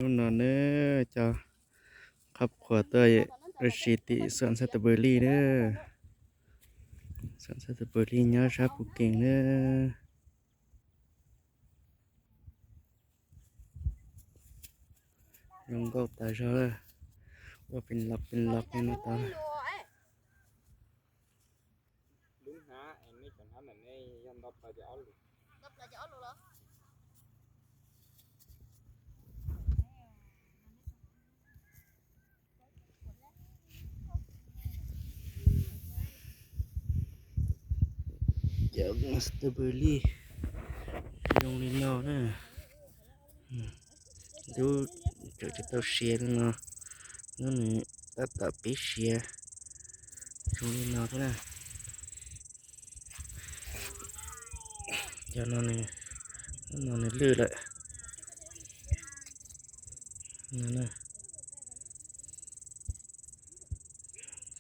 Hnub no nawb cov qhov qhuas tuaj ua si tim xom xab ta pw li nawb. Xom xab ta pw li nyob sab Phuv Kees nawb. Zoo nkauj tas zog, ua pes los pes los li no tau. Cov strawberry zoo li no na. Lub tseem tsis tau siav li no, lub nws tab tom pib siav zoo li no thiab na. Cov no, lub no nws lwj lawm.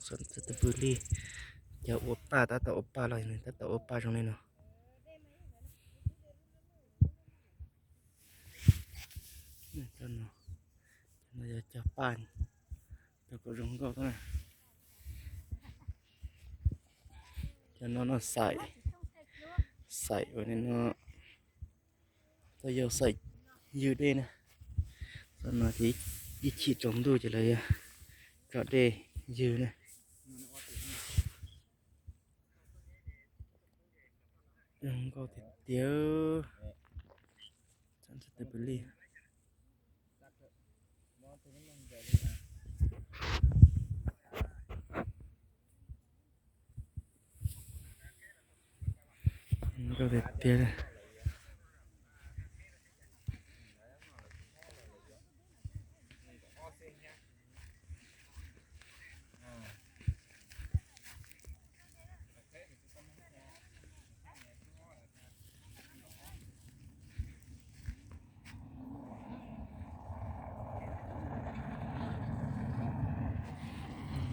Xom xab ta pw li, cov ua paj tab tom ua paj los nws tab tom ua paj zoo li no. Cov no yog cov paj, cov kom zoo nkauj thiab na. Cov no no xaim, xaim ua li no, tau yog xaim ywg dej na. Txoj no ces ib chim tsaus ntuj ces lawv yog tso dej ywg na. Zoo nkauj tiag tiag. Nkauj tiag tiag.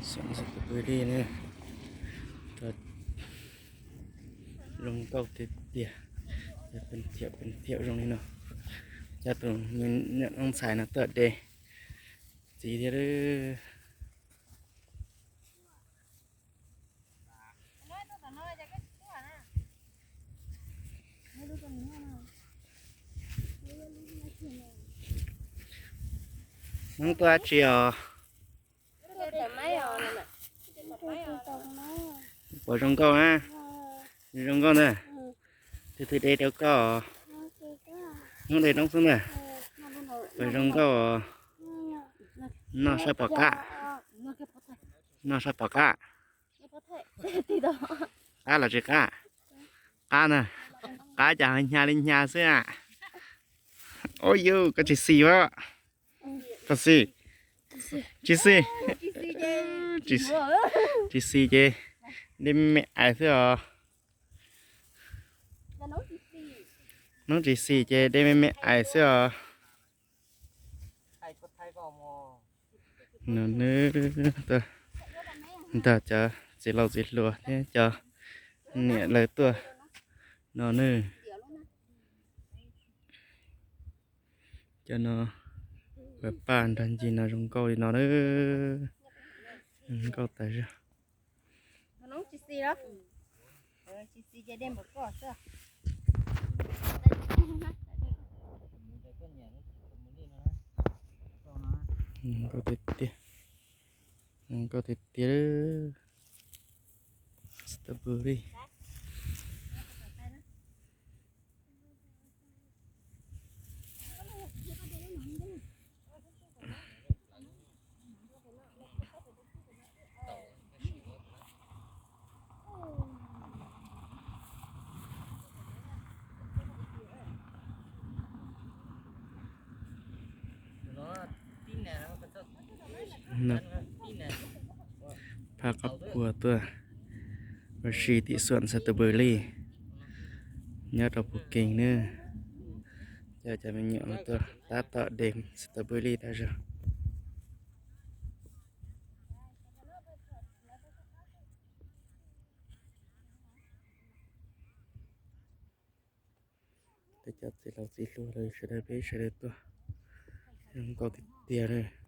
Xom xab ta pw li ne, zoo nkauj tiag tiag. Pes thiam pes thiam zoo li no, coj tus me nyuam noob ntxhais no tuaj de txiv thiab. Noob tuaj dab tsi os? Puas zoo nkauj na? Zoo nkauj ntag. Tus twg de rau koj? Noob de noob xwb ntag. Puas zoo nkauj os? Noj saib puas qab? Noj saib puas qab? Qab los tsis qab? Qab na. Qab cas hnyav li hnyav xwb a. Ua yus koj tsis xis a? Koj xis? Tsis xis. Tsis xis ces de me me ais xwb os. Noob tsis xis ces de me me ais xwb os. No nawb, ntag cov txiv laus txiv hluas thiab cov niam lawv tuaj no nawb. Cov no, paj nrog ncig no zoo nkauj li no nawb. Zoo nkauj tas zog. Zoo nkauj tiag tiag. Zoo nkauj tiag tiag. Strawberry. Phaj qab phuas tuaj ua si tim xom xab ta pw li nyob rau Phuv Kees nawb. Coj cov me nyuam tuaj tab tom de xab ta pw li tas zog. Peb cov txiv laus txiv hluas lawv sawv daws peb sawv daws tuaj Zoo nkauj tiag tiag.